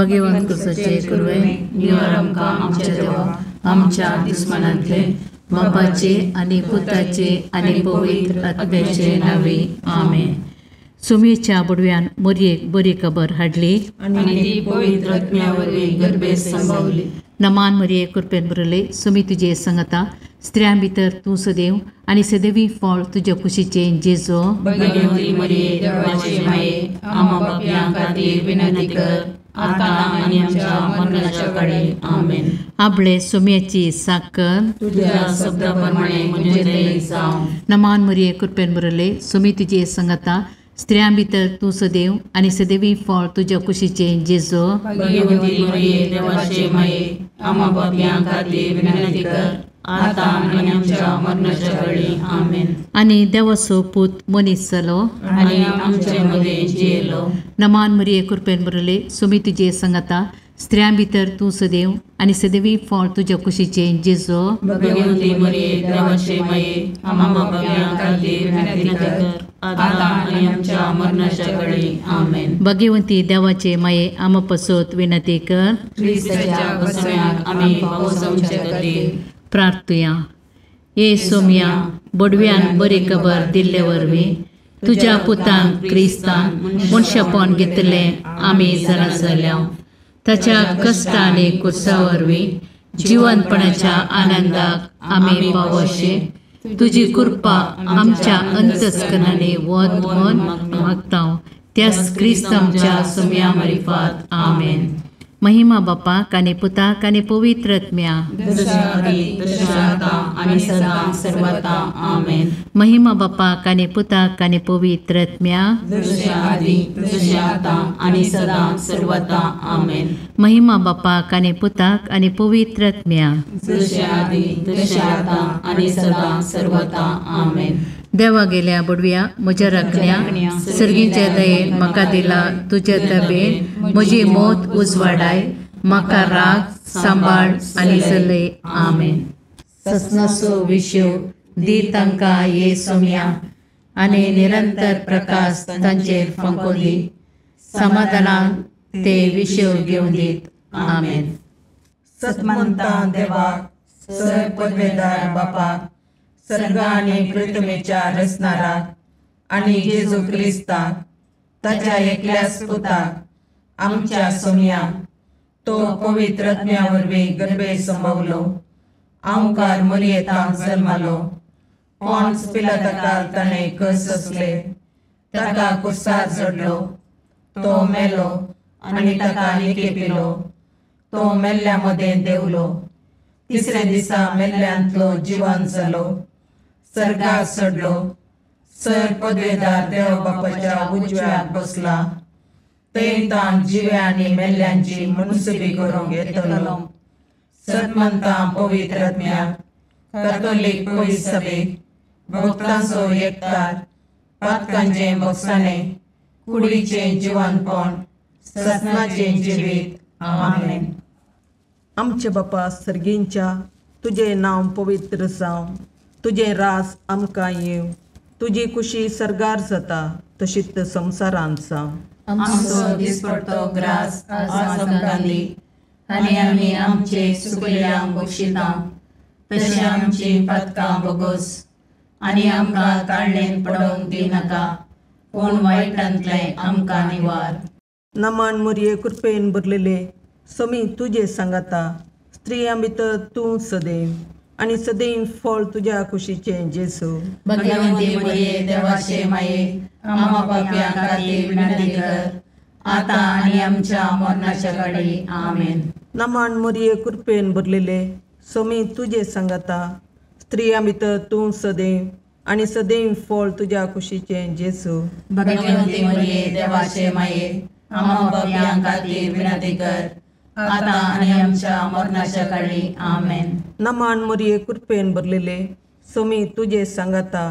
भगवंत कुसाचे कुरवे निवार आमकां आमच्या देवा आमच्या दुस्मनांतले बापाचे आनी पुताचे आनी पवित्र आत्म्याचे नांवे आमेन. सुमेच्या बुडव्यान मोरयेक बरी खबर हाडली आनी ती पवित्र आत्म्या वरवीं गर्भेत संभावली. नमान मरिये कृपेन भरले सुमी तुजे संगता स्त्रियां भितर तूं सदैव आनी सदैवी फळ तुज्या कुशीचें जेजो. भगवती मरिये देवाचे माये आम्हा पापयां खातीर विनंती कर आतां आनी आमच्या मरणाच्या काळी आमेन. आपले सुम्याची साकर तुझ्या शब्दा प्रमाणे म्हजें जावं. नमान मरिये कृपेन भरले सुमी तुजे संगता स्त्रियां भितर तूं सदैव आनी सदैवी फळ तुज्या कुशीचें जेजो. भगवती मरिये देवाचे माये आम्हा पापयां खातीर विनंती कर आतां आनी आमच्या मरणाच्या काळी आमेन. आनी देवाचो पूत मनीस जालो आनी आमचे मदें जियेलो. नमान मरिये कृपेन भरले सुमी तुजे संगता स्त्रियां भितर तूं सदैव आनी सदैवी फळ तुज्या कुशीचें जेजो. भगवती मरिये देवाचे माये आम्हा पापयां खातीर विनंती कर आतां आनी आमच्या मरणाच्या काळी आमेन. भगवंती देवाचे माये आम्हा पसत विनंती कर. क्रिस्ताच्या बसव्याक आमी पावसाचे खातीर प्रार्थुया. ये सोम्या बडव्यान बरी खबर दिल्ले वरवीं तुज्या पुतान क्रिस्तान मनशापण घेतलें आमी जाणा जाल्या. ताच्या कश्ट आनी कुर्सा वरवीं जिवनपणाच्या आनंदाक आमी पावोशे तुजी कृपा आमच्या अंतस्करणांनी वत म्हूण मागता त्याच क्रिस्त आमच्या सोम्या मारिफात आमेन. महिमा बापाक आनी पुताक आनी पवित्र आत्म्या. महिमा बापाक आनी पुताक आनी पवित्र आत्म्या. महिमा बापाक आनी पुताक आनी पवित्र आत्म्या. देवा गेल्या बुडव्या म्हज्या राखण्या सर्गीच्या दयेन म्हाका दिला तुज्या दबेन म्हजी मौत उजवाडाय म्हाका राग सांबाळ आनी चलय आमेन. ससनाचो विशय दी तांकां ये सोम्या आनी निरंतर प्रकाश तांचेर फांको दी समाधानान ते विशय घेवन दीत आमेन. सतमंता देवाक सर पदवेदार बापाक सर्ग आनी पृथ्वीच्या रचणाराक आनी जेजू क्रिस्ताक ताच्या एकल्याच पुताक आमच्या सोम्याक तो पवित्र आत्म्या वरवीं गर्भे संभवलो आंवकार मरियेतांक जल्मालो पॉन्स पिलाताकाल ताणें कस सोंसले ताका कुर्सार चडलो तो मेलो आनी ताका निकेपिलो तो मेल्ल्या मदें देंवलो तिसऱ्या दिसा मेल्ल्यांतलो जिवन जालो सर्गाक चडलो सर पदवेदार देव बापाच्या उजव्याक बसला थंय ताण जिव्या आनी मेल्ल्यांची मनसुबी करूंक येतलो. सतमंता पवित्र आत्म्याक कॅथोलीक पवित्र सभेक भक्तांचो एकतार पातकांचें भोगसाणें कुडीचें जिवनपण ससनाचें जिवीत आमेन. आमचे बापा सर्गींच्या तुजें नांव पवित्र जावं तुजें राज आमकां येवं तुजी कुशी सर्गार जाता तशीच संवसारांत जावं. आमचो दिसपडतो ग्रास आज आमकां दी आनी आमी आमचे चुकलेल्यांक बक्षिता तशें आमची पातकां बोगोस आनी आमकां ताळणेन पडोवंक दिनाका पूण वायटांतलें आमकां निवार. नमान मोरये कृपेन भरलेले समी तुजे सांगाता स्त्रियां भितर तूं सदैव आनी सदैव फळ तुज्या कुशीचें जेजू. भगवंती मरिये देवाचे माये आम्हा पापयां खातीर विनंती कर आतां आनी आमच्या मरणाच्या काळी आमेन. नमान मोरये कृपेन भरलेले समी तुजे सांगाता स्त्रियां भितर तूं सदैव आनी सदैव फळ तुज्या कुशीचें जेजू. भगवंती मरिये देवाचे माये आम्हा पापयां खातीर विनंती कर आतां आनी आमच्या मरणाच्या काळी आमेन. नमान मोरये कृपेन भरलेले समी तुजे सांगाता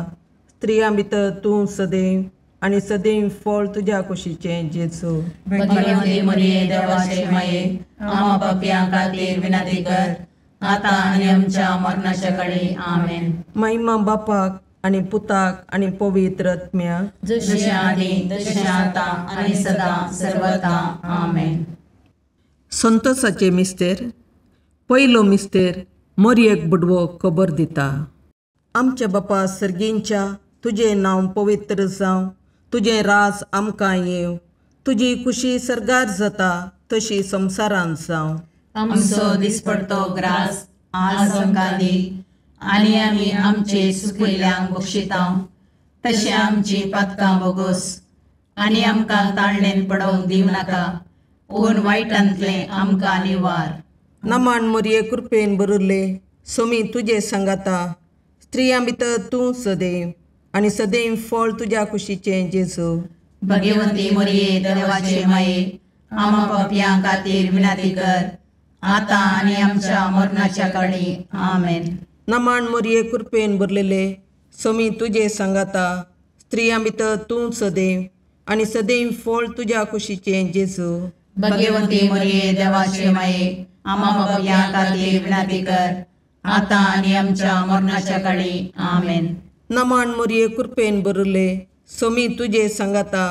स्त्रियां भितर तूं सदैव आनी सदैव फळ तुज्या कुशीचें जेजू. भगवंती मरिये देवाचे माये आम्हा पापयां खातीर विनंती कर आतां आनी आमच्या मरणाच्या काळी आमेन. महिमा बापाक आनी पुताक आनी पवित्र आत्म्याक जशें आदी तशें आतां आनी सदां सर्वता आमेन. संतोषाचे मिस्तेर. पयलो मिस्तेर मोरयेक बुडवो खबर दिता. आमच्या बापा सर्गींच्या, तुजें नांव पवित्र जावं, तुजें राज आमकां येवं, तुजी खुशी सर्गार जाता तशी संवसारांत जावं. आमचो दिसपडतो ग्रास आज आमकां दी आनी आमी आमचे सुकिल्ल्यांक बक्षिता तशें आमची पातकां बोगोस आनी आमकां ताळणेन पडोवंक दिवं नाका, पूण वायटांतलें आमकां निवार. नमान मोरये कृपेन बरुल्ले, सोमी तुजे सांगाता, स्त्रियां भितर तूं सदैव आनी सदैव फळ तुज्या कुशीचें जेजू. भगवंती मोरये देवाचे माये, आमा पापयां खातीर विनंती कर आतां आनी आमच्या मरणाच्या काळी. आमेन. नमान मोरये कृपेन भरलेले, सोमी तुजे सांगाता, स्त्रियां भितर तूं सदैव आनी सदैव फळ तुज्या कुशीचें जेजू. भगवंती मोरये देवाचे माये, आमा पापयां खातीर विनंती कर आतां आनी आमच्या मरणाच्या काळी. आमेन. नमान मोरये कृपेन भरले, सोमी तुजे सांगाता,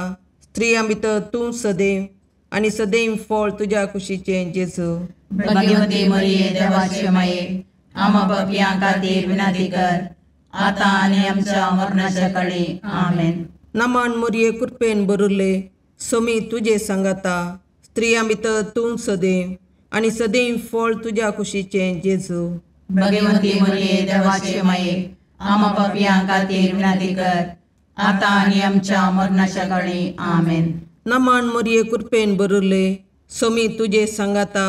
स्त्रियां भितर तूं सदैव आनी सदैव फळ तुज्या कुशीचें जेजू. भगवंती मोरये देवाचे माये, आमा पापयां खातीर विनंती कर आतां आनी आमच्या मरणाच्या काळी. आमेन. नमान मोरये कृपेन भरले, सोमी तुजे सांगाता, स्त्रियां भितर तूं सदैव आनी सदैव फळ तुज्या कुशीचें जेजू. भगवंती मोरये देवाचे माये, आमा पापयां खातीर विनंती कर आतां आनी आमच्या मरणाच्या काळी. आमेन. नमान मोरये कृपेन भरले, सोमी तुजे सांगाता,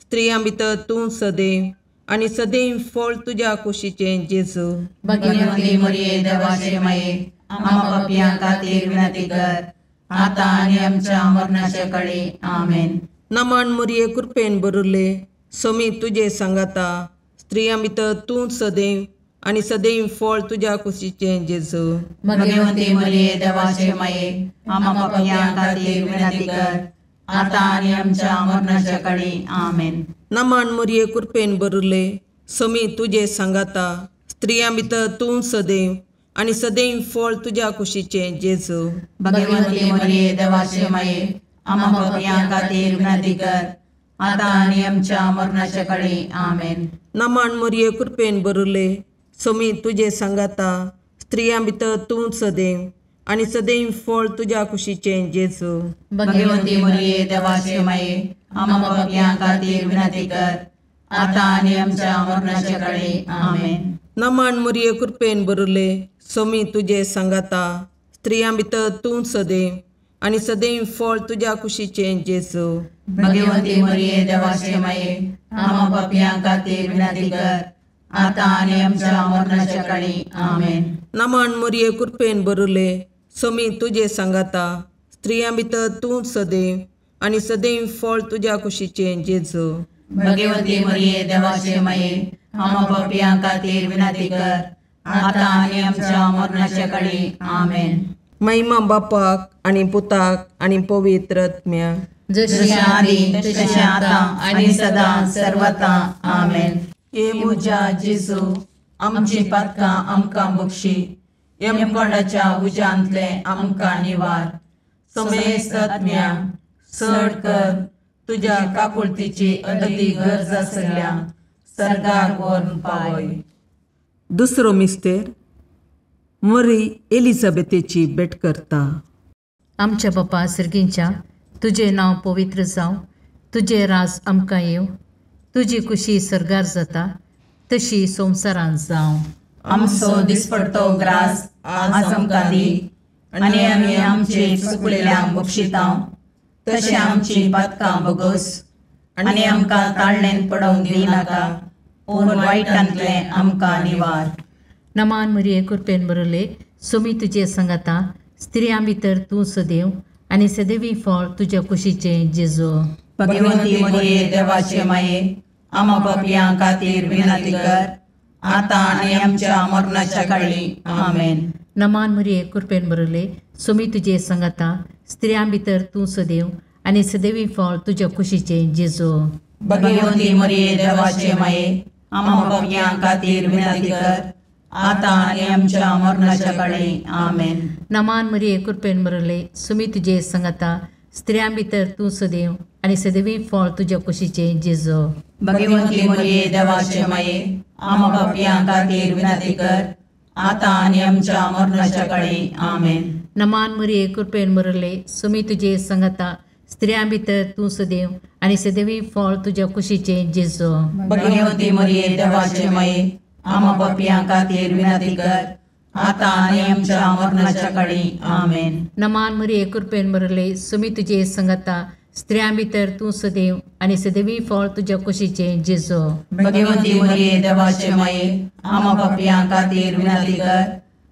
स्त्रियां भितर तूं सदैव आनी सदैव फळ तुज्या कुशीचें जेजू. भगवंती मोरये देवाचे माये, आमा पापयां खातीर विनंती कर आतां आनी आमच्या मरणाच्या काळी. आमेन. नमान मोरये कृपेन भरले, सोमी तुजे सांगाता, स्त्रियां भितर तूं सदैव आनी सदैव फळ तुज्या कुशीचें जेजू. भगवंती मोरये देवाचे माये, आमा पापयां खातीर विनंती कर आतां आनी आमच्या मरणाच्या काळी. आमेन. नमान मोरये कृपेन भरले, सोमी तुजे सांगाता, स्त्रियां भितर तूं सदैव आनी सदैव फळ तुज्या कुशीचें जेजू. भगवंती मोरये देवाचे माये, आमा पापयां खातीर विनंती कर आतां आनी आमच्या मरणाच्या काळी. आमेन. नमान मोरये कृपेन भरले, सोमी तुजे सांगाता, स्त्रियां भितर तूं सदैव आनी सदैव फळ तुज्या कुशीचें जेजू. भगवंती मोरये देवाचे माये, आमा पापयां खातीर विनंती कर आतां आनी आमच्या मरणाच्या काळी. आमेन. नमान मोरये कृपेन भरले, सोमी तुजे सांगाता, स्त्रियां भितर तूं सदैव आनी सदैव फळ तुज्या कुशीचें जेजू. भगवंती मोरये देवाचे माये, आमा पापयां खातीर विनंती कर आतां आनी आमच्या मरणाच्या काळी. आमेन. नमान मोरये कृपेन भरले, सोमी तुजे सांगाता, स्त्रियां भितर तूं सदैव आनी सदैव फळ तुज्या कुशीचें जेजू. भगवंती मोरये देवाचे माये, आमा पापयां खातीर विनंती कर आतां आनी आमच्या मरणाच्या काळी. आमेन. महिमा बापाक आनी पुताक आनी पवित्र आत्म्याक, जशी आदी तशें आतां आनी सदां सर्वता. आमेन. हे म्हज्या जेजू, आमची पातकां आमकां बक्षी, यमकोंडाच्या उज्यांतलें आमकां निवार, समेस्त आत्म्या चड कर तुज्या काकुळतीची अदती गरज आसल्या सर्गाक व्हरून पावय. दुसरो मिस्तेर मरी एलिझाबेथेची भेट करता. आमच्या बापा सर्गींच्या, तुजें नांव पवित्र जावं, तुजें राज आमकां येवं, तुजी खुशी सर्गार जाता तशी संवसारांत जावं. आमचो दिसपडतो ग्रास आज आमकां दी आनी आमी आमचे चुकलेल्यांक बक्षिता तशें आमची पातकां बोगस आनी आमकां ताळणेन पडोवंक दिनाका, पूण वायटांतलें आमकां निवार. नमान मरिये कृपेन बरले, सोमी तुजे सांगाता, स्त्रियां भितर तूं सदैव आनी सदैवी फळ तुज्या कुशीचें जेजू. भगवंती मरिये देवाचे माये, आमा पापयां खातीर विनंती कर आतां आनी आमच्या मरणाच्या काळी. आमेन. नमान मरिये कृपेन बरले, सोमी तुजे सांगाता, स्त्रियां भितर तूं सदैव आनी सदैवी फळ तुज्या कुशीचें जेजू. भगवंती मरिये देवाचे माये, आमा पापयां खातीर विनंती कर आतां आनी आमच्या मरणाच्या काळी. आमेन. नमान मरिये कृपेन बरले, सोमी तुजे सांगाता, स्त्रियां भितर तूं सदैव आनी सदैवी फळ तुज्या कुशीचें जेजू. भगवंती मरिये देवाचे माये, आम्हा पापयां खातीर विनंती कर, आतां आनी आमच्या मरणाच्या काळी. आमेन. नमान मरिये, कृपेन भरले, सुमी तुजे संगता, स्त्रियां भितर तूं सदैव आनी सदैवी फळ तुज्या कुशीचें जेजू. भगवंती मरिये देवाचे माये, आम्हा पापयां खातीर विनंती कर, आतां आनी आमच्या मरणाच्या काळी. आमेन. नमान मरिये, कृपेन भरले, सुमी तुजे संगता, स्त्रियां भितर तूं सदैव आनी सदैवी फळ तुज्या कुशीचें जेजू. भगवंती मरिये देवाचे माये, आम्हा पापयां खातीर विनंती कर,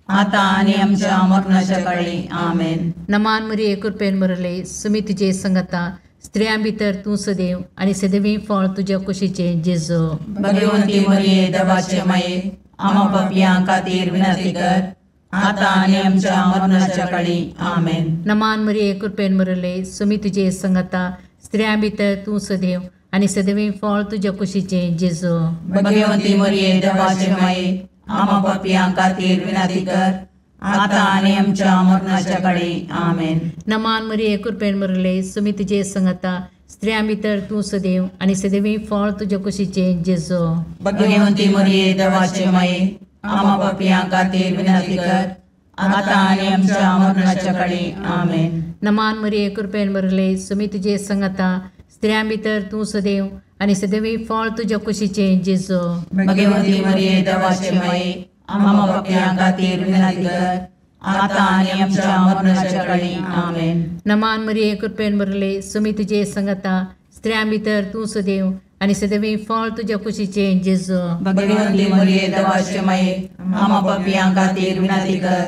आतां आनी आमच्या मरणाच्या काळी. आमेन. नमान मरिये, कृपेन भरले, सुमी तुजे संगता, स्त्रियां भितर तूं सदैव आनी सदैवी फळ तुज्या कुशीचें जेजू. भगवंती मरिये देवाचे माये, आम्हा पापयां खातीर विनंती कर, आतां आनी आमच्या मरणाच्या काळी. आमेन. नमान मरिये, कृपेन भरले, सुमी तुजे संगता, स्त्रियां भितर तूं सदैव आनी सदैवी फळ तुज्या कुशीचें जेजू. भगवंती मरिये देवाचे माये, आम्हा पापयां खातीर विनंती कर, आतां आनी आमच्या मरणाच्या काळी. आमेन. नमान मरिये, कृपेन भरले, सुमी तुजे संगता, स्त्रियां भितर तूं सदैव आनी सदैवी फळ तुज्या कुशीचें जेजू. भगवंती मरिये देवाचे माये, आम्हा पापयां खातीर विनंती कर, आतां आनी आमच्या मरणाच्या काळी. आमेन. नमान मरिये, कृपेन भरले, सुमी तुजे संगता, स्त्रियां भितर तूं सदैव आनी सदैवी फळ तुज्या कुशीचें जेजू. भगवंती मरिये देवाचे माये, आम्हा पापयां खातीर विनंती कर, आतां आनी आमच्या मरणाच्या काळी. आमेन. नमान मरिये, कृपेन भरले, सुमी तुजे संगता, स्त्रियां भितर तूं सदैव आनी सदैवी फळ तुज्या कुशीचें जेजू. भगवंती मरिये देवाचे माये, आम्हा पापयां खातीर विनंती कर,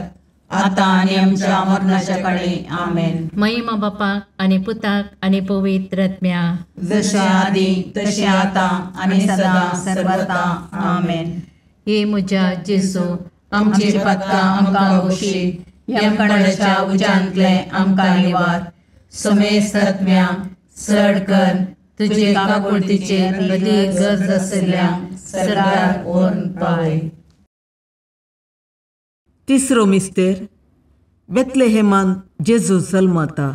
आतां आनी आमच्या मरणाच्या काळी. आमेन. महिमा बापाक आनी पुताक आनी पवित्र आत्म्या, जशें आदी तशें आतां आनी सदां सर्वता. आमेन. हे म्हज्या जेजू, आमची पातकां आमकां बक्षी, यमकणाच्या उज्यांतले आमकां निवार, समेस्त आत्म्या चड कर तुजे काकुळतीचेर अदीक गरज आशिल्ल्या सरकार व्हरून पावय. तिसरो मिस्तेर, बेतलेहेमान जेजू जल्मता.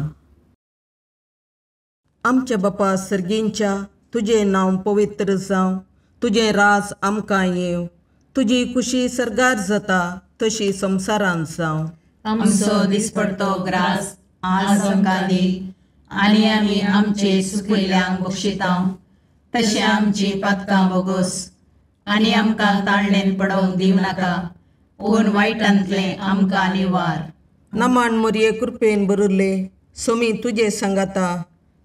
आमच्या बापा सर्गींच्या, तुजें नांव पवित्र जावं, तुजें राज आमकां येवं, तुजी कुशी सर्गार जाता तशी संवसारांत जावं. आमचो दिसपडतो ग्रास आज आमकां दी, आनी आमी आमचे सुकिल्ल्यांक बक्षिता तशें आमची पातकां बोगोस, आनी आमकां ताळणेन पडोवंक दिवं नाका, पूण वायटांतलें आमकां निवार. नमान मरिये, कृपेन भरिल्ले, सोमी तुजे सांगाता,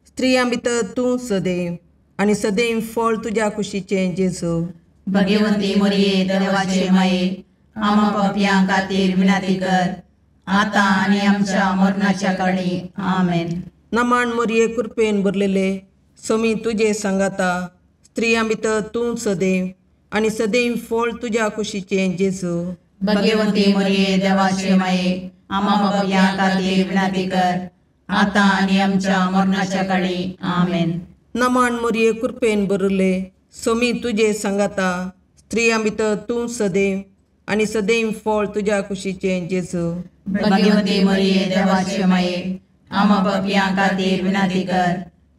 स्त्रियां भितर तूं सदैव आनी सदैव फळ तुज्या कुशीचें जेजू. भगवंती मरिये देवाचे माये, आम्हा पापयां खातीर विनंती कर, आतां आनी आमच्या मरणाच्या काळी. आमेन. नमान मरिये, कृपेन भरलेले, सोमी तुजे सांगाता, स्त्रियां भितर तूं सदैव आनी सदैव फळ तुज्या कुशीचें जेजू. भगवंती मरिये देवाचे माये, आम्हा पापयां खातीर विनंती कर, आतां आनी आमच्या मरणाच्या काळी. आमेन. नमान मरिये, कृपेन भरिल्ले, सोमी तुजे सांगाता, स्त्रियां भितर तूं सदैव आनी सदैव फळ तुज्या कुशीचें जेजू. भगवंती मरिये देवाचे माये, आम्हा पापयां खातीर विनंती कर,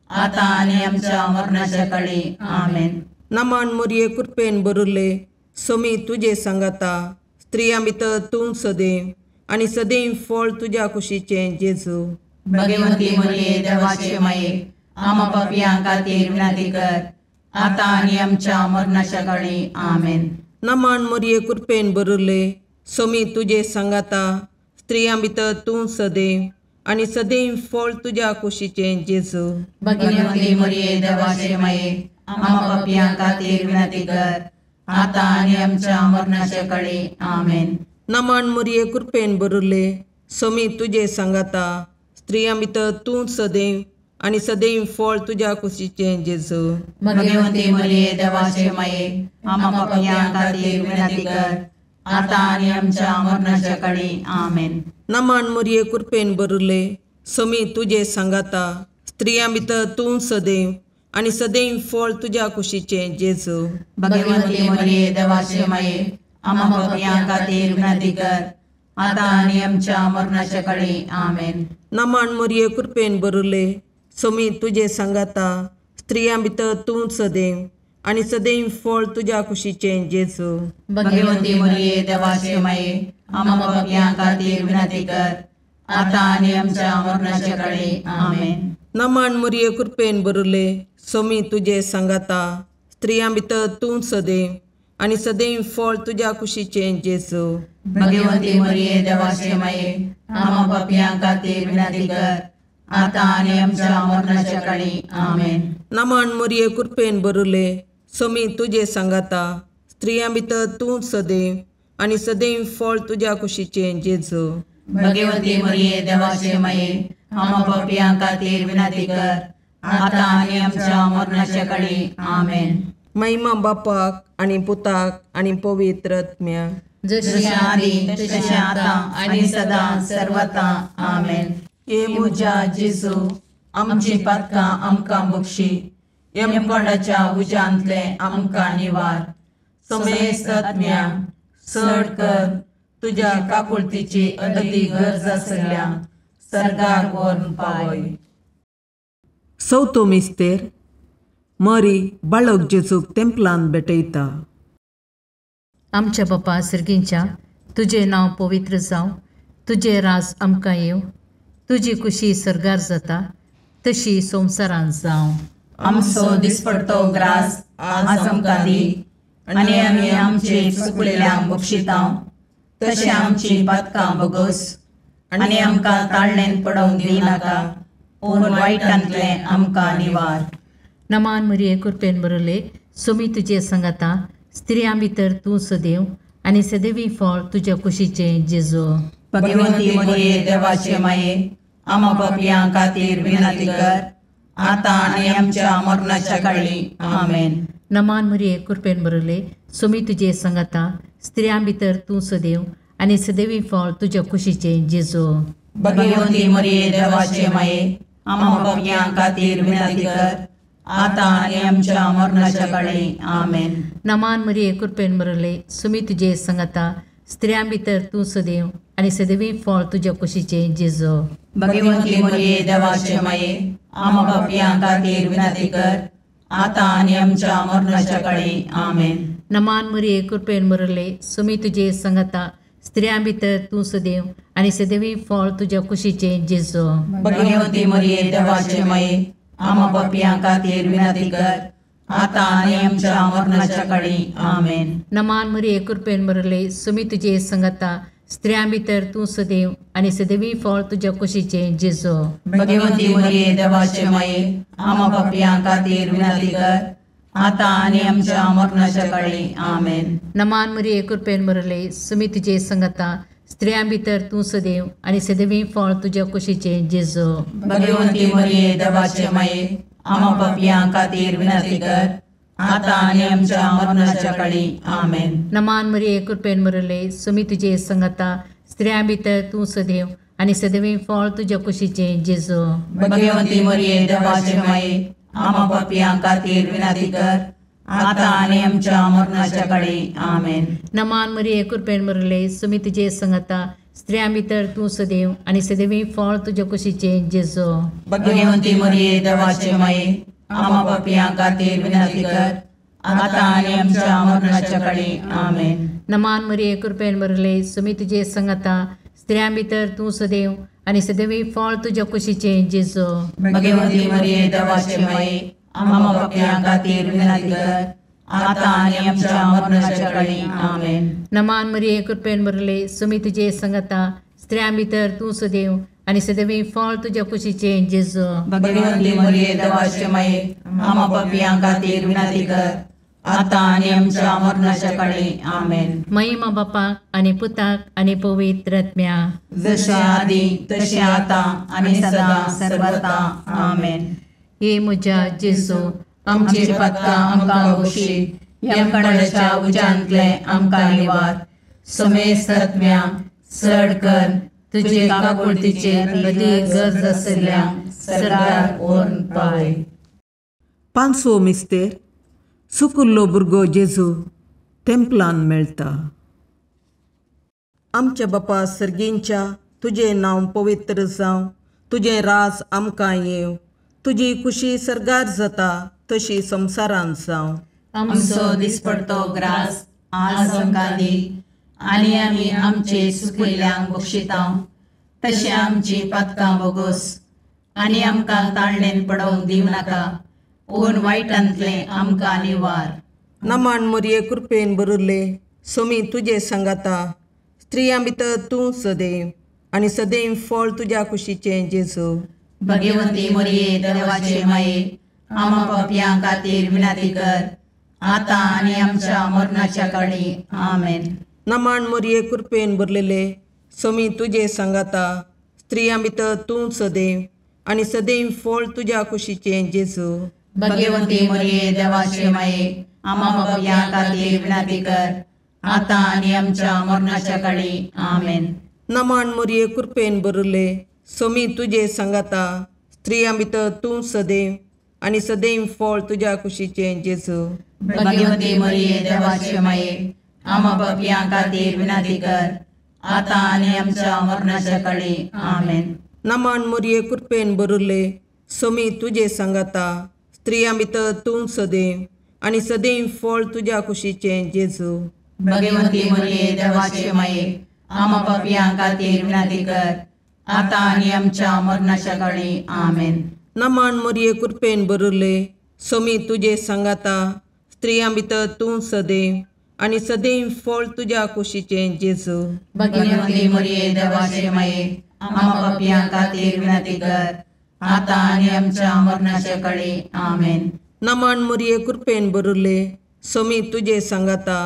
आतां आनी आमच्या मरणाच्या काळी. आमेन. नमान मरिये, कृपेन भरिल्ले, सोमी तुजे सांगाता, स्त्रियां भितर तूं सदैव आनी सदैव फळ तुज्या कुशीचें जेजू. भगवंती मरिये देवाचे माये, आम्हा पापयां खातीर विनंती कर, आतां आनी आमच्या मरणाच्या काळी. आमेन. नमान मरिये, कृपेन भरिल्ले, सोमी तुजे सांगाता, स्त्रियां भितर तूं सदैव आनी सदैव फळ तुज्या कुशीचें जेजू. भगवंती मरिये देवाचे माये, आम्हा पापयां खातीर विनंती कर, आतां आनी आमच्या मरणाच्या काळी. आमेन. नमान मरिये, कृपेन भरिल्ले, सोमी तुजे सांगाता, स्त्रियां भितर तूं सदैव आनी सदैव फळ तुज्या कुशीचें जेजू. भगवंती मरिये देवाचे माये, आम्हा पापयां खातीर विनंती कर, आतां आनी आमच्या मरणाच्या काळी. आमेन. नमान मरिये, कृपेन भरिल्ले, सोमी तुजे सांगाता, स्त्रियां भितर तूं सदैव आनी सदैव फळ तुज्या कुशीचें जेजू. भगवंती मरिये देवाचे माये, आम्हा पापयां खातीर विनंती कर, आतां आनी आमच्या मरणाच्या काळी. आमेन. नमन मरिये कृपेन भरिल्ले, स्वामी तुजे सांगाता, स्त्रियां भितर तूं सदैव आनी सदैव फळ तुज्या कुशीचें जेजू. भगवंती मरिये देवाचे माये, आम्हा पापयां खातीर विनंती कर, आतां आनी आमच्या मरणाच्या काळी. आमेन. नमन मरिये कृपेन भरिल्ले, स्वामी तुजे सांगाता, स्त्रियां भितर तूं सदैव आनी सदैव फळ तुज्या कुशीचें जेजू. भगवंती मरिये देवाचे माये, आम्हा पापयां खातीर विनंती कर, आतां आनी आमच्या मरणाच्या काळी. आमेन. नमन मरिये कृपेन भरिल्ले, स्वामी तुजे सांगाता, स्त्रियां भितर तूं सदैव आनी सदैव फळ तुज्या कुशीचें जेजू. भगवंती मरिये देवाचे माये, आम्हा पापयां खातीर विनंती कर, आतां आनी आमच्या मरणाच्या काळी. आमेन. महिमा बापाक आनी पुताक आनी पवित्र आत्म्याक, जशें आदी तशें आतां आनी सदां सर्वता. आमेन. हे म्हज्या जेजू, आमची पातकां आमकां बक्षी, यमकोंडाच्या उज्यांतले आमकां निवार, समेस्त आत्म्या चड कर तुज्या काकुळतीची अदती गरज आसल्या सर्गाक व्हरून पावय. चवथो मिस्तेर मरी बाळक जेजूक तेंपलान भेटयता. आमच्या बापा सर्गींच्या, तुजें नांव पवित्र जावं, तुजें राज आमकां येवं, तुजी कुशी सर्गार जाता तशी संवसारांत जावं. आमचो दिसपडतो ग्रास आज आमकां दी, आनी आमी आमचे चुकलेल्यांक बक्षितांव तशें आमची पातकां बगस, आनी आमकां ताळणेन पडोवंक दिनाका, पूण वायटांतलें आमकां निवार. नमान मरिये कृपेन भरिल्ले, स्वामी तुजे सांगाता, स्त्रियां भितर तूं सदैव आनी सदैवी फळ तुज्या कुशीचें जेजू. भगवंती मरिये देवाचे माये, आम्हा पापयां खातीर विनंती कर, आतां आनी आमच्या मरणाच्या काळी. आमेन. नमान मरिये कृपेन भरिल्ले, स्वामी तुजे सांगाता, स्त्रियां भितर तूं सदैव आनी सदैवी फळ तुज्या कुशीचें जेजू. भगवंती मरिये देवाचे माये, आम्हा पापयां खातीर विनंती कर, आतां आनी आमच्या मरणाच्या काळी. आमेन. नमान मरिये कृपेन भरिल्ले, स्वामी तुजे सांगाता, स्त्रियां भितर तूं सदैव आनी सदैवी फळ तुज्या कुशीचें जेजू. भगवंती मरिये देवाचे माये, आम्हा पापयां खातीर विनंती कर, आतां आनी आमच्या मरणाच्या काळी. आमेन. नमान मरिये कृपेन भरिल्ले, स्वामी तुजे सांगाता, स्त्रियां भितर तूं सदैव आनी सदैवी फळ तुज्या कुशीचें जेजू. भगवंती मरिये देवाचे माये, आम्हा पापयां खातीर विनंती कर, आतां आनी आमच्या मरणाच्या काळी. आमेन. नमान मरिये कृपेन भरिल्ले, स्वामी तुजे सांगाता, स्त्रियां भितर तूं सदैव आनी सदैवी फळ तुज्या कुशीचें जेजू. भगवंती मरिये देवाचे माये, आम्हा पापयां खातीर विनंती कर, आतां आनी आमच्या मरणाच्या काळी. आमेन. नमान मरिये कृपेन भरिल्ले, स्वामी तुजे सांगाता, स्त्रियां भितर तूं सदैव आनी सदैवी फळ तुज्या कुशीचें जेजू. भगवंती मरिये देवाचे माये, आम्हा पापयां खातीर विनंती कर, आतां आनी आमच्या मरणाच्या काळी. आमेन. नमान मरिये कृपेन भरिल्ले, स्वामी तुजे सांगाता, स्त्रियां भितर तूं सदैव आनी सदैवी फळ तुज्या कुशीचें जेजू. भगवंती मरिये देवाचे माये, आम्हा पापयां खातीर विनंती कर, आतां आनी आमच्या मरणाच्या काळी. आमेन. नमान मरिये कृपेन भरिल्ले, स्वामी तुजे सांगाता, स्त्रियां भितर तूं सदैव आनी सदैवी फळ तुज्या कुशीचें जेजू. भगवंती मरिये देवाचे माये, आम्हा पापयां खातीर विनंती कर, आतां आनी आमच्या मरणाच्या काळी. आमेन. नमान मरिये कृपेन भरिल्ले, स्वामी तुजे सांगाता, स्त्रियां भितर तूं सदैव आनी सदैवी फळ तुज्या कुशीचें जेजू. भगवंती मरिये देवाचे माये, आम्हा पापयां खातीर विनंती कर, आतां आनी आमच्या मरणाच्या काळी. आमेन. नमान मरिये कृपेन भरिल्ले, स्वामी तुजे सांगाता, स्त्रियां भितर तूं सदैव आनी सदैवी फळ तुज्या कुशीचें जेजू. भगवंती मरिये देवाचे माये, आम्हा पापयां खातीर विनंती कर, आतां आनी आमच्या मरणाच्या काळी. आमेन. महिमा बापाक आनी पुताक आनी पवित्र आत्म्याक, जशें आदी तशें आतां आनी सदां सर्वता. आमेन. हे म्हज्या जेजू, आमची पातकां आमकां बक्षी, यमकंडाच्या उज्यांतले आमकां निवार, समेस्त आत्म्या चड कर तुजे काकुळतीचे अदीक गरज आशिल्ल्या सर्गाक व्हरून पावय. पांचवो मिस्तेर सुकुल्लो भुरगो जेजू तेंपलान मेळटा. आमच्या बापा सर्गींच्या तुजें नांव पवित्र जावं, तुजें राज आमकां येवं, तुजी खुशी सर्गार जाता तशी संवसारांत जावं. आमचो दिसपडतो ग्रास आज आमकां दी आनी आमी आमचे सुकिल्ल्यांक बक्षिता तशें आमची पातकां बोगोस आनी आमकां ताळणेन पडोवंक दिवं नाका पूण वायटांतलें आमकां निवार. नमान मोरये कृपेन बरुल्ले सोमी तुजे सांगाता, स्त्रियां भितर तूं सदैव आनी सदैव फळ तुज्या कुशीचें जेजू. भगवंती मोरये देवाचे माये आमा पापयां खातीर विनंती कर आतां आनी आमच्या मरणाच्या काळी. आमेन. नमान मोरये कृपेन भरलेले सोमी तुजे सांगाता, स्त्रियां भितर तूं सदैव आनी सदैव फळ तुज्या कुशीचें जेजू. भगवंती मोरये देवाचे माये आमा पापयां खातीर विनंती कर आतां आनी आमच्या मरणाच्या काळी. आमेन. नमान मोरये कृपेन भरले सोमी तुजे सांगाता, स्त्रियां भितर तूं सदैव आनी सदैव फळ तुज्या कुशीचें जेजू. भगवंती मोरये देवाचे माये आमा पापयां खातीर विनंती कर आतां आनी आमच्या मरणाच्या काळी. आमेन. नमान मोरये कृपेन भरले सोमी तुजे सांगाता, स्त्रियां भितर तूं सदैव आनी सदैव फळ तुज्या कुशीचें जेजू. भगवंती मोरये देवाचे माये आमा पापयां खातीर विनंती कर आतां आनी आमच्या मरणाच्या काळी. आमेन. नमान मोरये कृपेन भरले सोमी तुजे सांगाता, स्त्रियां भितर तूं सदैव आनी सदैव फळ तुज्या कुशीचें जेजू. भगवंती मोरये देवाचे माये आमा पापयां खातीर विनंती कर आतां आनी आमच्या मरणाच्या काळी. आमेन. नमान मोरये कृपेन भरले सोमी तुजे सांगाता,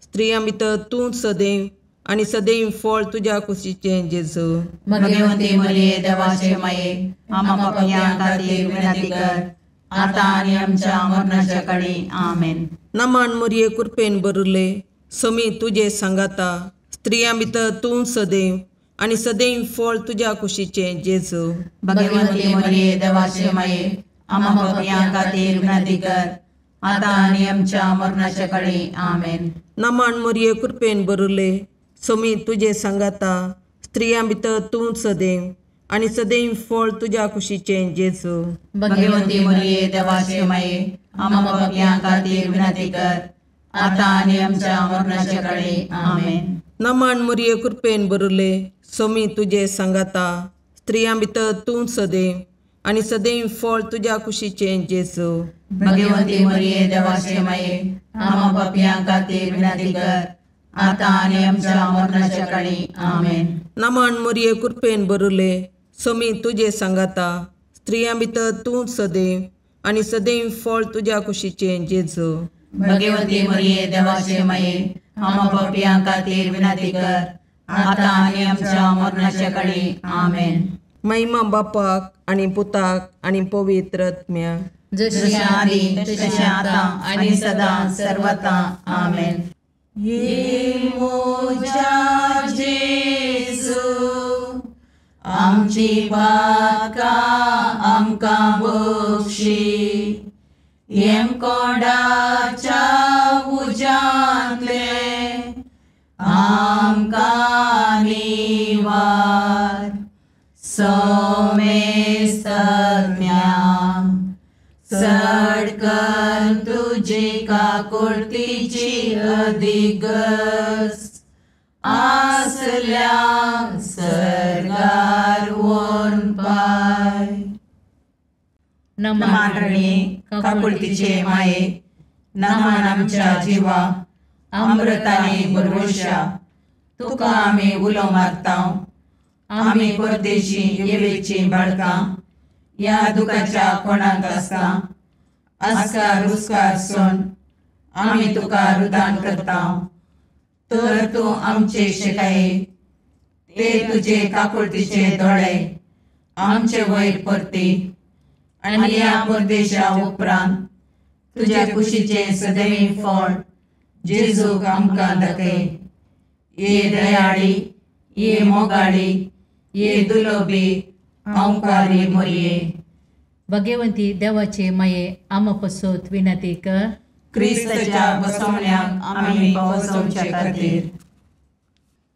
स्त्रियां भितर तूं सदैव आनी सदैव फळ तुज्या कुशीचें जेजू. भगवंती मोरये देवाचे माये आमा पापयां खातीर विनंती कर आतां आनी आमच्या मरणाच्या काळी. आमेन. नमान मोरये कृपेन भरले सोमी तुजे सांगाता, स्त्रियां भितर तूं सदैव आनी सदैव फळ तुज्या कुशीचें जेजू. भगवंती मोरये देवाचे माये आमा पापयां खातीर विनंती कर आतां आनी आमच्या मरणाच्या काळी. आमेन. नमान मोरये कृपेन भरले सोमी तुजे सांगाता, स्त्रियां भितर तूं सदैव आनी सदैव फळ तुज्या कुशीचें जेजू. भगवंती मोरये देवाचे माये आमा पापयां खातीर विनंती कर आतां आनी आमच्या मरणाच्या काळी. आमेन. नमान मोरये कृपेन भरले सोमी तुजे सांगाता, स्त्रियां भितर तूं सदैव आनी सदैव फळ तुज्या कुशीचें जेजू. भगवंती मोरये देवाचे माये आमा पापयां खातीर विनंती कर आतां आनी आमच्या मरणाच्या काळी. आमेन. नमान मोरये कृपेन भरले सोमी तुजे सांगाता, स्त्रियां भितर तूं सदैव आनी सदैव फळ तुज्या कुशीचें जेजू. भगवंती मोरये देवाचे माये आमा पापयां खातीर विनंती कर आतां आनी आमच्या मरणाच्या काळी. आमेन. महिमा बापाक आनी पुताक आनी पवित्र आत्म्याक, जशी आदी तशें आतां आनी सदां सर्वता. आमेन. ये मोजा जेजू आमची पातकां आमकां बक्षी, येमकोंडाच्या उज्यांतले आमकां निवार. सोमेस्तज्ञा चड कर तुजी काकुळतीची अधिगस आसल्या सर्गार व्हरून पाय. नमान रणी काकुळतीचे माये, नमान आमच्या जिवा अमृताने भरवशा, तुका आमी उलो मारता. आमी परदेशी येवेची बाळकां ह्या दुखाच्या कोणाक आसता आस्कार रुस्कार सोन आमी तुका रुदान करता. तर तूं आमचे शिकाये ते तुजे काकुळतीचे दोळे आमचे वयर परती आनी ह्या परदेशा उपरांत तुज्या कुशीचें सदैव फळ जेजूक आमकां दाखय. ये दयाळी, ये मोगाळी, ये दुलोबी अंकारी मोरये. भगवंती देवाचे माये आमा पसोत विनंती कर. क्रिस्ताच्या बसवण्याक आमी पावसोवचे खातीर.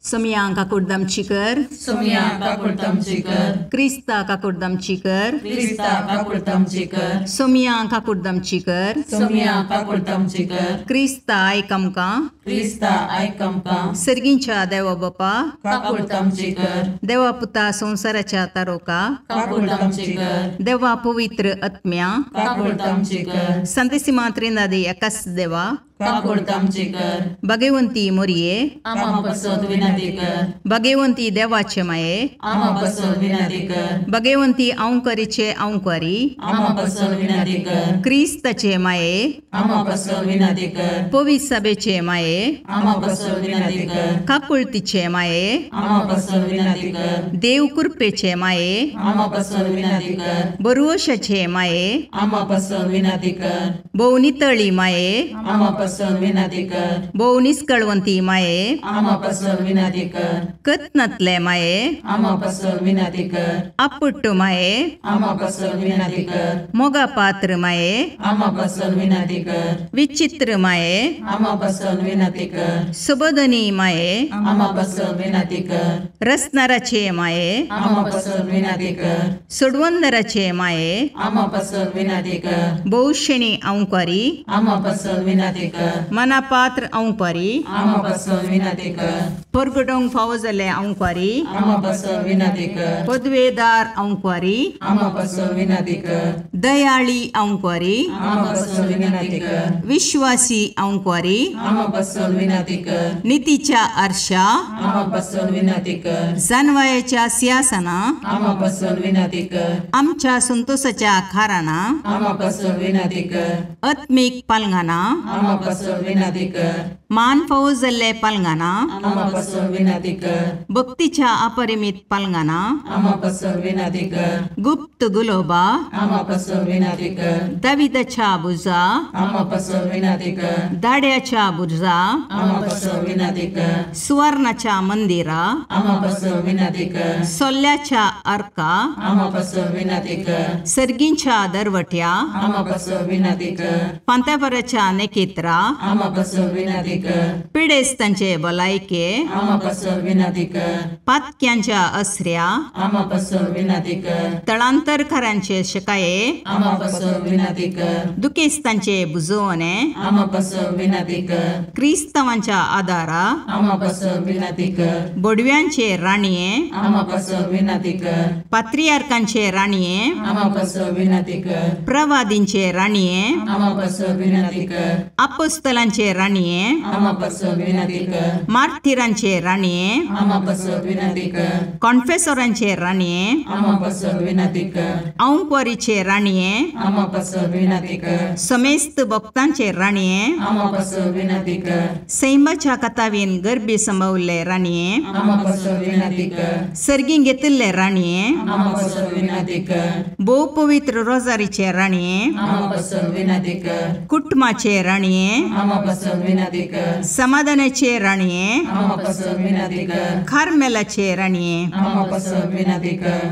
सोमया काकुडदामची कर, सोमया काकुडदामची कर, क्रिस्ता काकुडदामची कर, क्रिस्ता काकुडदामची कर, सोमया काकुडदामची कर, सोमया काकुडदामची कर, क्रिस्ता आयक आमकां, क्रिस्ता आयक आमकां, सर्गींच्या देवा बापा काकुडदामची कर, देवा पुता संवसाराच्या तारोका काकुडदामची कर, देवा पवित्र आत्म्या काकुडदामची कर, संतेसिमा त्रिनादी एकाच देवा काकुडदामची कर, भगवंती मोरये आमा पासत विनंती कर, भगवंती देवाचे माये आमा पासत विनंती कर, भगवंती औंकरीचे औंकरी आमा पासत विनंती कर, क्रिस्ताचे माये आमा पासत विनंती कर, पवित्र सभेचे माये आमा पासत विनंती कर, काकुळतीचे माये आमा पासत विनंती कर, देव कृपेचे माये आमा पासत विनंती कर, बरोशाचे माये आमा पासत विनंती कर, भोव नितळी माये आमा पासत विनंती कर, भोव निस्कळवंती माये आमा पासत विनंती कर, कत्नातले माये आमा पासत विनंती कर, आपुट्ट माये आमा पासत विनंती कर, मोगा पात्र माये आमा पासत विनंती कर, विचित्र माये आमा पासत विनंती कर, सुबोधनी माये आमा पासत विनंती कर, रसनाराचे माये आमा पासत विनंती कर, सोडवंदराचे माये आमा पासत विनंती कर, भोवशेणी औंकारी आमा पासत विनंती कर, मनापात्र औंकारी आमा पासत विनंती कर, परगटोंक फावो जाल्ले औंकारी आमा पासत विनंती कर, पदवेदार औंकारी आमा पासत विनंती कर, दयाळी औंकारी आमा पासत विनंती कर, विश्वासी औंकारी आमा पासत विनंती कर, नितीच्या आरशा आमा पासत विनंती कर, जानवायाच्या सिंहासना आमा पासत विनंती कर, आमच्या संतोषाच्या खाराना आमा पासत विनंती कर, आत्मीक पालंगाना आमा पासत विनंती कर, मान फावो जाल्ले पालंगाना आमा पासत विनंती कर, भक्तीच्या अपरिमित पालंगाना आमा पासत विनंती कर, गुप्त गुलोबा आमा पासत विनंती कर, दाविदाच्या बुजा आमा पासत विनंती कर, दाड्याच्या बुर्जा आमा पासत विनंती कर, सुवर्णाच्या मंदिरा आमा पासत विनंती कर, सोल्ल्याच्या अर्का आमा पासत विनंती कर, सर्गींच्या दरवट्या आमा पासत विनंती कर, पांतापराच्या नेकेत्रा आमा पासत विनंती कर, पिडेस्तांचे भलायके आमा पासत विनंती कर, पातक्यांच्या असऱ्या आमा पासत विनंती कर, तळांतरकारांचे शकाये आमा पासत विनंती कर, दुखेस्तांचे बुजवणे आमा पासत विनंती कर, क्रिस्तावांच्या आदारा आमा पासत विनंती कर, बोडव्यांचे राणये आमा पासत विनंती कर, पात्रियार्कांचे राणये आमा पासत विनंती कर, प्रवादींचे राणये आमा पासत विनंती कर, अपोस्तलांचे राणये आमा पासत विनंती कर, मार्थिरांचे राणये आमा पासत विनंती कर, कॉन्फेसोरांचे राणये आमा पासत विनंती कर, औंकवारीचे राणये आमा पासत विनंती कर, समेस्त भक्तांचे राणये आमा पासत विनंती कर, सैमाच्या कथावीन गर्भी संभवल्ले राणये आमा पासत विनंती कर, सर्गीं घेतिल्ले राणये आमा पासत विनंती कर, भोव पवित्र रोजारीचे राणये आमा पासत विनंती कर, कुटुंबाचे राणये आमा पासत विनंती कर, समाधानाचे राणये आमा पासत विनंती कर, कार्मेलाचे राणये आमा पासत विनंती कर,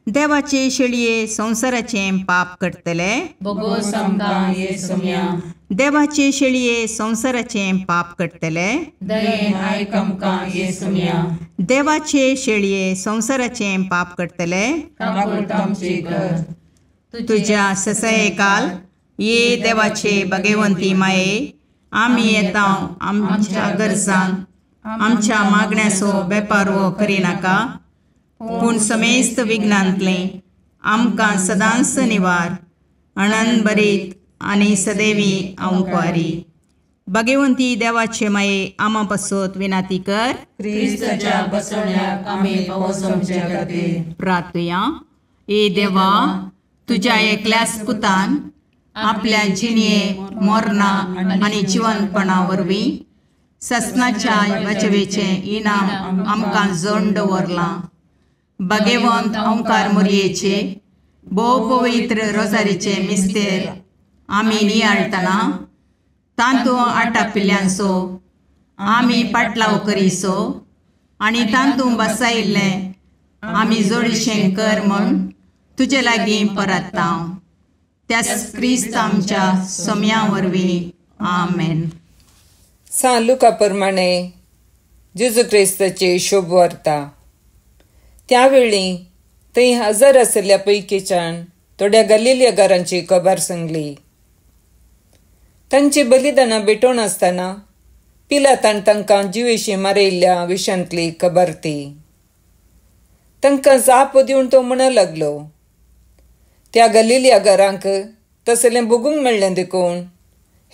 देवाचे शेळये संवसाराचे पाप करतले बोगोस आमकां ये सोम्या, देवाचे शेळये संवसाराचे पाप करतले दयेन आयक आमकां ये सोम्या, देवाचे शेळये संवसाराचे पाप करतले काकुळट आमची कर, तुझ्या ससयकाल ये देवाचे भगवंती माये आमी येता आमच्या गरजांक आमच्या मागण्याचो बेपारवो करिनाका पूण समेस्त विघ्नांतलें आमकां सदांच निवार अणनभरीत आनी सदैवी औंकवारी. भगवंती देवाचे माये आमा पासत विनाती कर. क्रिस्ताच्या बसवण्याक आमी पावस आमच्या खातीर प्रार्थुया. ए देवा, तुज्या एकल्याच पुतान आपल्या जिणये मरणा आनी जिवनपणा वरवीं ससनाच्या वाचवेचें इनाम आमकां जोड दवरलां. भगवंत ओंकार मोरयेचे भोव पवित्र रोजारीचे मिस्तेर आमी नियाळटना तांतू आटापिल्ल्यांचो आमी पाटलाव करीसो आनी तांतू बसायिल्लें आमी जोडीशें कर म्हूण तुजे लागीं परत्ता. त्याच क्रिस्त आमच्या सोम्या वरवीं. आमेन. सान लुका प्रमाणे जेजू क्रिस्ताची शुभ वार्ता. त्यावेळी थंय हजर आशिल्ल्या पैकीच्यान थोड्या गलिलिया घरांची खबर सांगली. तांची बलिदानां भेटोवन आसतना पिलातान तांकां जिवेशी मारयल्ल्या विशांतली खबर ती. तांकां जाप दिवन तो म्हणूंक लागलो, त्या गलिलिया घरांक तसलें भोगूंक मेळ्ळें देखून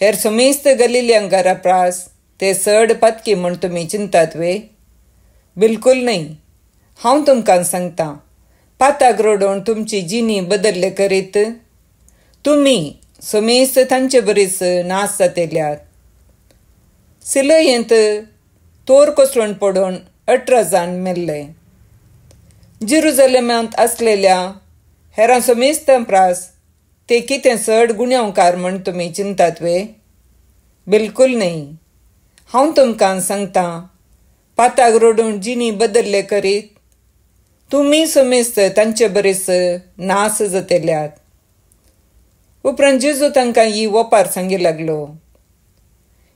हेर समेस्त गलिलिया घरा प्रास ते चड पातकी म्हूण तुमी चिंतात वे? बिलकुल न्हय. हांव तुमकां सांगता, पाताक रडोवन तुमची जिणी बदल्ले करीत तुमी समेस्त तांचे बरीच नाश जातेल्यात. सिलयेंत तोर कोसळून पडून 18 जाण मेल्ले. जेरुजलेमांत आसलेल्या हेरां समेस्तां प्रास ते कितें चड गुन्यांवकार म्हूण तुमी चिंतात वे? बिलकुल न्हय. हांव तुमकां सांगता, पाताक रडून जिणी बदल्ले करीत तुमी समेस्त तांचे बरीच नाश जातेल्यात. उपरांत जेजू तांकां ही ओपार सांगी लागलो.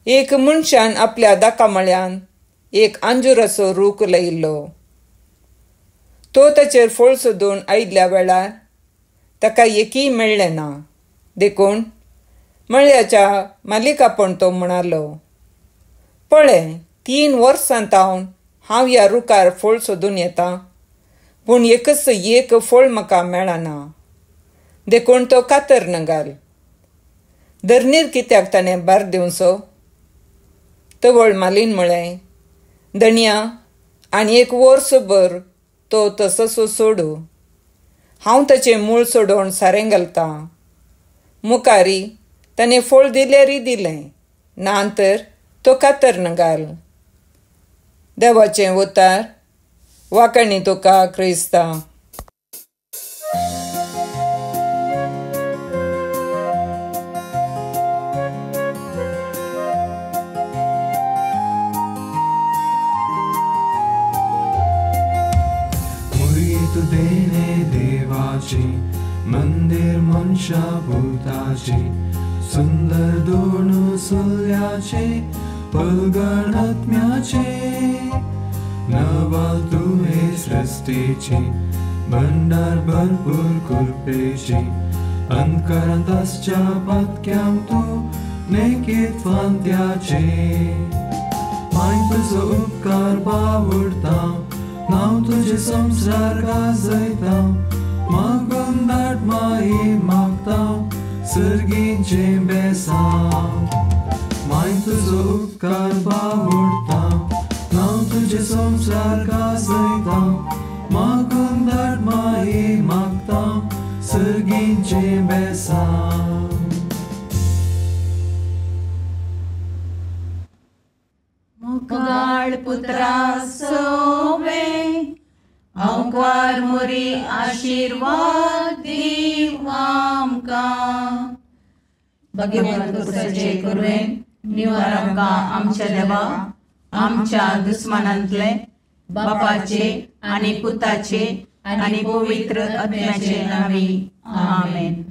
एक मनशान आपल्या दाकामळ्यान एक आंजुराचो रूख लायिल्लो. तो ताचेर फळ सोदून आयिल्ल्या वेळार ताका एकूय मेळ्ळें ना. देखून मळ्याच्या मालिकापण तो म्हणालो, पळय, 3 वर्सां तावन हांव ह्या रुखार फळ सोदून येता, पूण एकच एक फळ म्हाका मेळना. देखून तो कातर न घाल. धरणीर कित्याक ताणें भार दिवचो? तवळ मालीन म्हळें, धनया, आनी 1 वर्सभर तो तसोच सोडू. हांव ताचें मूळ सोडोवन सारें घालतां. मुखारी ताणें फळ दिल्यारय दिलें, ना तर तो कातर न घाल. देवाचें उतार. वांकणी तुका क्रिस्ता. देणे देवाची मंदिर मनशा भूताची सुंदर दोन सुल्याचे पलगण आत्म्याचे नवाल तुहे सृष्टीची भंडार भरपूर कृपेची अंतकरांत आसच्या पातक्यांक तूं नेकीत फांत्याचे. माय तुजो उपकार बावडता, नांव तुजें संवसार गाजयता, मागून धाड माई मागता सर्गीचें बेसांव. माय तुजो उपकार बावडता, नांव तुजें संवसार गाजयता, मागून धाड माई मागता सर्गीचें बेसांव. मुखाळ पुत्रा सोवे अंकार मोरी आशीर्वाद दीव आमकां. भगवंत पुरुषाचे कुरवेन निवार आमकां आमच्या देवा आमच्या दुस्मानांतले बापाचे आनी पुताचे आनी पवित्र आत्म्याचे नांवी. आमेन.